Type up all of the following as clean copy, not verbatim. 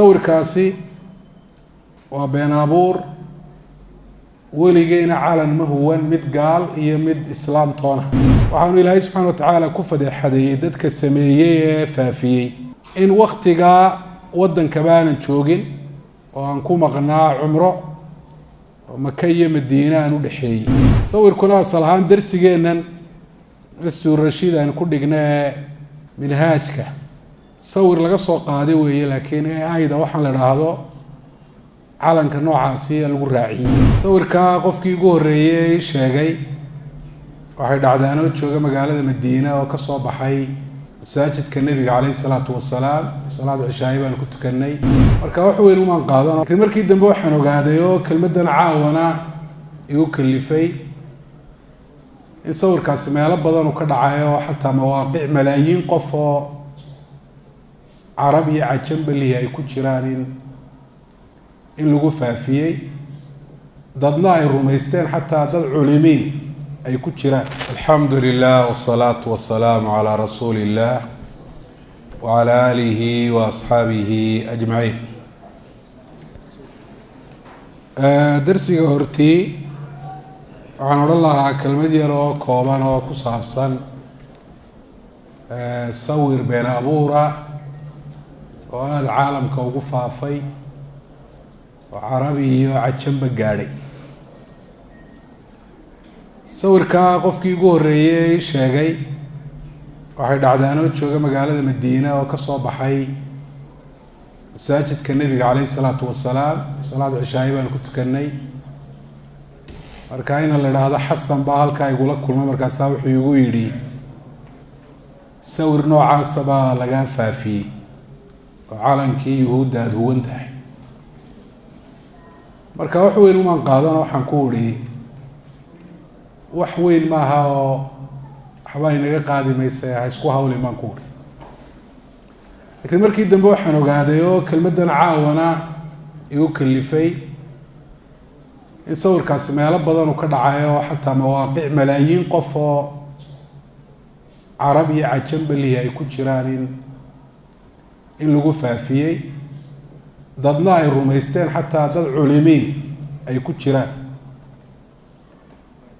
Sawirkaasi waa been abuur. Weligeyna calan ma huwan, mid gaal iyo mid islaam toona. Waxaanu Ilaahay subxaana watacaala ku fadeexadeeyey dadka sameeyey ee faafiyey in waktigaa waddanka baanan joogin oo aan ku maqnaa cumro oo Maka iyo Madiine aan u dhexeeyey. Sawirkuna asal ahaan darsigeennan Masjid Rashiid aan ku dhigna ee minhaajka sawir laga soo qaaday weeye, laakiin AI-da waxaan la idhaahdo calanka noocaasi lagu raaciyey. Sawirkaa qofkii ugu horreeyey sheegay waxay dhacdaanoo jooga magaalada Madiina oo kasoo baxay masaajidka Nebiga caleyhi salaatu wasalaam. Salaad cishaayi baan ku tukanay. Marka wax weyn umaan qaadan, lakiin markii dambe waxaan ogaaday oo kelmaddan caawana igu kalifay in sawirkaasi meelo badan uu ka dhacay oo xataa mawaaqic malaayiin qof oo Carab iyo cajambalihi ay ku jiraan in lagu faafiyey, dadna ay rumaysteen, xataa dad culimi ay ku jiraan. Alxamdu lilah wsalaatu wasalaamu calaa rasuuli illah wacala aalihi wa asxaabihi ajmaciin. Darsiga hortii waxaan odhan lahaa kelmad yar oo kooban oo ku saabsan sawir been abuura oo aada caalamka ugu faafay oo Carabi iyo cajamba gaadhay. Sawirkaa qofkii ugu horreeyey sheegay waxay dhacdaanoo jooga magaalada Madiina oo kasoo baxay masaajidka Nebiga caleyhi salaatu wasalaam. Salaad cishaayi baan ku tukanay. Marka ina la idhaahdo Xasan baa halkaa igula kulmay. Markaasaa wuxuu igu yidhi: "Sawir noocaasa baa lagaa faafiyey oo calankii Yuhuudda aada huwan tahay." Marka wax weyn umaan qaadano. Waxaan ku idhi: "Wax weyn maaha oo waxba inaga qaadi maysa, ha isku hawlin," baan ku idhi. Laakiin markii dambe waxaan ogaaday oo kelmaddan caawana igu kalifay in sawirkaasi meelo badan uu ka dhacay oo xataa mawaaqic malaayiin qof oo Carab iyo cajambalihi ay ku jiraan in lagu faafiyey, dadna ay rumaysteen, xataa dad culimi ay ku jiraan.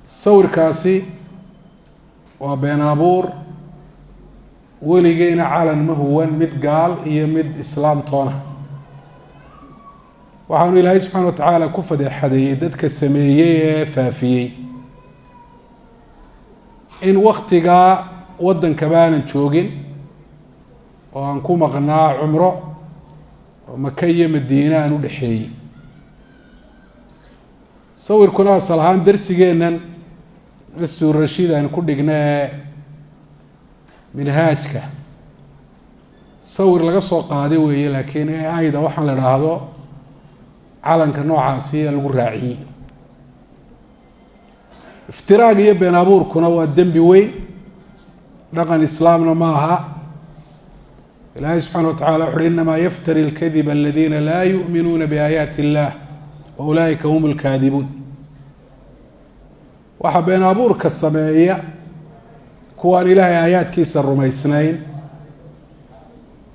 Sawirkaasi waa been abuur. Weligeyna calan ma huwan, mid gaal iyo mid islaam toona. Waxaanu Ilaahay subxaana watacaala ku fadeexadeeyey dadka sameeyey ee faafiyey in waktigaa waddanka baanan joogin oo aan ku maqnaa cumro oo Maka iyo Madiine aan u dhexeeyey. Sawirkuna asal ahaan darsigeennan Masjid Rashiid aan ku dhigna ee minhaajka sawir laga soo qaaday weeye, laakiin AI-da waxaan la idhaahdo calanka noocaasi lagu raaciyey. Iftiraaga iyo been abuurkuna waa dembi weyn, dhaqan islaamna ma aha. Ilaahay subxana wa tacala wuxu uhi: "Inamaa yaftari اlkadiba aladiina laa yu'minuuna biaayaati illah wa ulaaika hum اlkaadibuun." Waxaa been abuurka sameeya kuwaan Ilaahay aayaadkiisa rumaysnayn.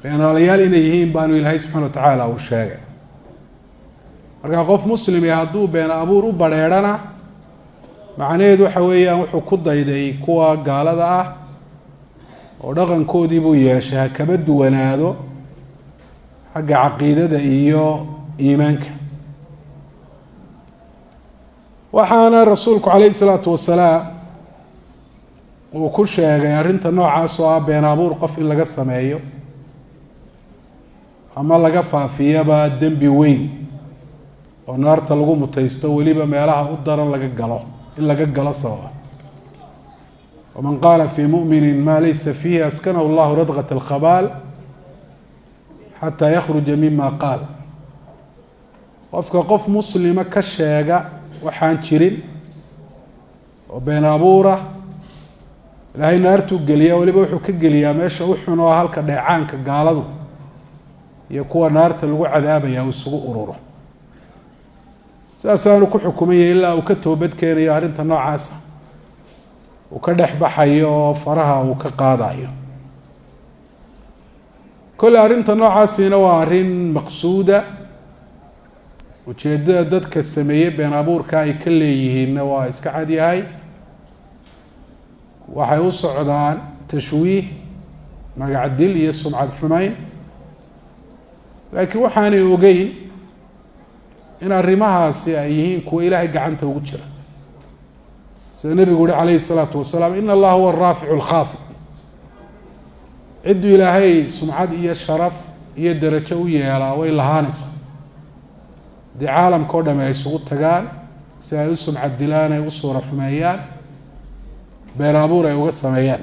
Beenaalayaal inay yihiin baanu Ilaahay subxana wa tacaala uu sheegay. Marka qof muslimi hadduu been abuur u badrheerhana, macnaheedu waxa weeyaan wuxuu ku dayday kuwa gaalada ah oo dhaqankoodii buu yeeshay, ha kaba duwanaado xagga caqiidada iyo iimaanka. Waxaana Rasuulku calayhi salaatu wasalaam uu ku sheegay arrinta noocaas oo ah been abuur qof in laga sameeyo ama laga faafiyaba dembi weyn oo naarta lagu mutaysto, weliba meelaha u daran laga galo in laga galo sababa. "Waman qaala fii mumini ma laysa fiihi askanahu llahu radqat alkhabaal xataa yakhruja mima qaal." Qofka qof muslima ka sheega waxaan jirin oo been abuura, Ilaahay naartuu geliyaa, weliba wuxuu ka geliyaa meesha u xun oo halka dheecaanka gaaladu iyo kuwa naarta lagu cadaabaya uu isugu ururo. Sidaasaanu ku xukumanya ilaa uu ka toobad keenayo arrinta noocaasa, uu ka dhex baxayo oo faraha uu ka qaadayo. Kolle arrinta noocaasina waa arrin maqsuuda, ujeeddada dadka sameeyey been abuurka ay ka leeyihiinna waa iska cadyahay. Waxay u socdaan tashwiih, magac dil iyo sumcad xumeyn, laakiin waxaanay ogeyn in arrimahaasi ay yihiin kuwa Ilaahay gacanta ugu jira, sida nebigu uhi calayhi الsalaatu wasalaam: "Ina Allaha huwa araaficu alkhaafid." Cidduu Ilaahay sumcad iyo sharaf iyo derajo u yeelaa way lahaanaysaa, haddii caalamka o dhami ay isugu tagaan si ay u sumcad dilaan, ay u suura xumeeyaan, been abuur ay uga sameeyaan.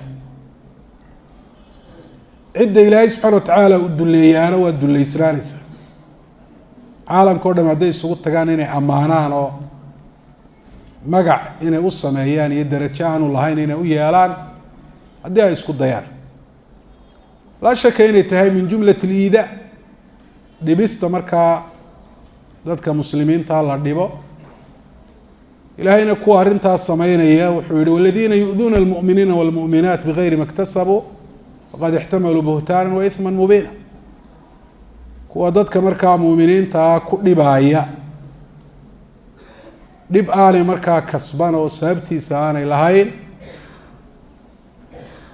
Cidda Ilaahay subxana wa tacaala u duleeyaana waa duleysnaanaysaa, caalamka o dham hadday isugu tagaan inay ammaanaan oo magac inay u sameeyaan iyo derajo aanu lahayn inay u yeelaan haddii ay isku dayaan. Laa shaka inay tahay min jumlat aliidaa, dhibista markaa dadka muslimiinta la dhibo. Ilaahayna kuwa arrintaas sameynaya wuxuu yihi: "Waladiina yu'duuna almu'miniina walmu'minaat bigayri ma iktasabuu faqad ixtamaluu buhtaana wa ihma mubiina." Kuwa dadka markaa muuminiintaa ku dhibaaya dhib aanay markaa kasban oo sababtiisa aanay lahayn,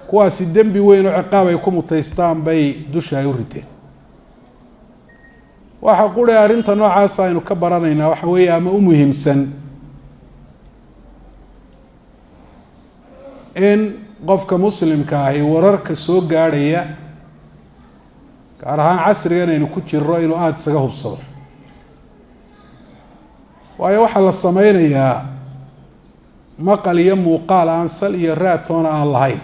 kuwaasi dembi weyn oo ciqaab ay ku mutaystaan bay dusha ay u riteen. Waxa qura arrinta noocaasa aynu ka baranaynaa waxa weeye, ama u muhiimsan, in qofka muslimka ahi wararka soo gaadhaya, gaar ahaan casrigan aynu ku jiro, inuu aada isaga hubsado. Waayo, waxaa la sameynayaa maqal iyo muuqaal aan sal iyo raad toona aan lahayn.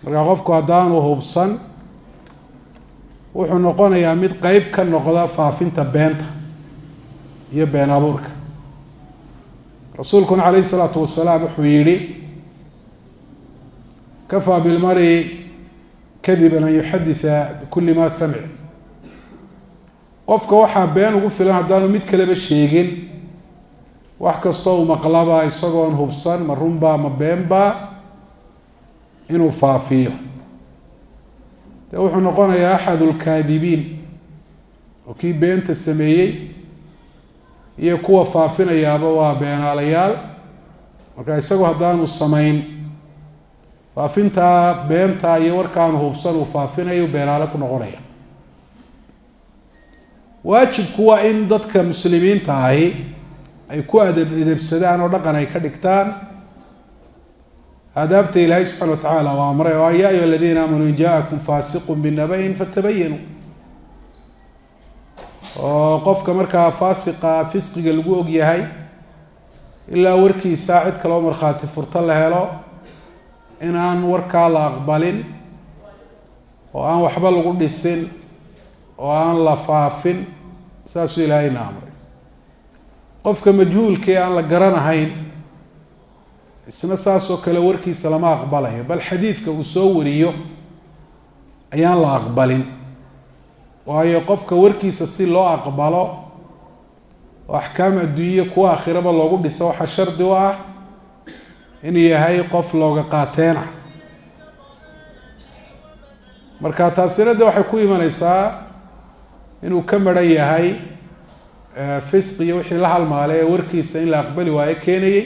Markaa qofku haddaanu hubsan, wuxuu noqonayaa mid qeyb ka noqda faafinta beenta iyo been abuurka. Rasuulkuna calayhi isalaatu wasalaam wuxuu yihi: "Kafaa bilmari kadiban an yuxaditha bikuli ma samic." Qofka waxaa been ugu filan haddaanu mid kaleba sheegin, wax kastoo uu maqlaba isagoon hubsan ma runbaa ma beenbaa inuu faafiyo. Dee wuxuu noqonayaa axad lkaadibiin, oo kii beenta sameeyey iyo kuwa faafinayaaba waa beenaalayaal. Marka isagu haddaanu samayn, faafintaa beentaa iyo warkaanu hubsan uu faafinayo, beenaale ku noqonaya. Waajibku waa in dadka muslimiinta ahi ay ku adab edebsadaan oo dhaqan ay ka dhigtaan aadaabta Ilaahay subxana wa tacaala u amray, oo "Ya ayuha aladiina aamanuu in jaakum faasiqu binaba-in fatabayanuu." Oo qofka markaa faasiqa, fisqiga lagu og yahay, ilaa warkiisa cid kaloo markhaati furto la helo, in aan warkaa la aqbalin oo aan waxba lagu dhisin oo aan la faafin, saasuu Ilaahayna amray. Qofka majhuulkii aan la garanahayn isna saasoo kale warkiisa lama aqbalayo, bal xadiidka uu soo wariyo ayaan la aqbalin. Waayo, qofka warkiisa si loo aqbalo oo axkaam adduunye kuwa aakhiraba loogu dhiso, waxaa shardi u ah inuu yahay qof looga qaateena. Marka taasina de waxay ku imaneysaa inuu ka maran yahay fisqi iyo wixii la halmaalay ee warkiisa in la aqbali waayo keenayey.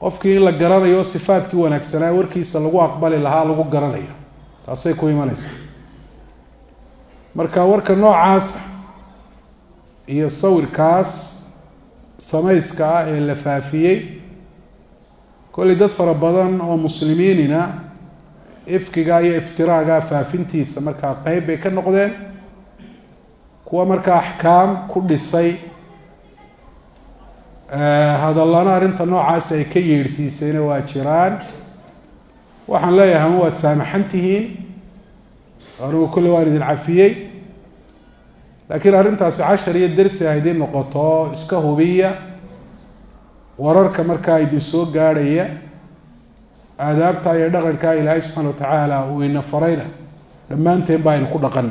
Qofkii in la garanayo sifaadkii wanaagsanaa warkiisa lagu aqbali lahaa lagu garanayo, taasay ku imaneysaa. Marka warka noocaasa iyo sawirkaas samayska ah ee la faafiyey, kolley dad fara badan oo muslimiinina ifkiga iyo iftiraaga faafintiisa markaa qeyb bay ka noqdeen. Kuwa markaa axkaam ku dhisay hadallana arrinta noocaas ay ka yeedhsiisayna waa jiraan. Waxaan leeyahay, ama waad saamaxan tihiin, anigu kolley waan idin cafiyey, laakiin arrintaasi cashar iyo dersi ha idiin noqoto. Iska hubiya wararka markaa idin soo gaadhaya. Aadaabta iyo dhaqanka Ilaahay subxaana wa tacaala uu ina farayna dhammaanteen ba aynu ku dhaqano.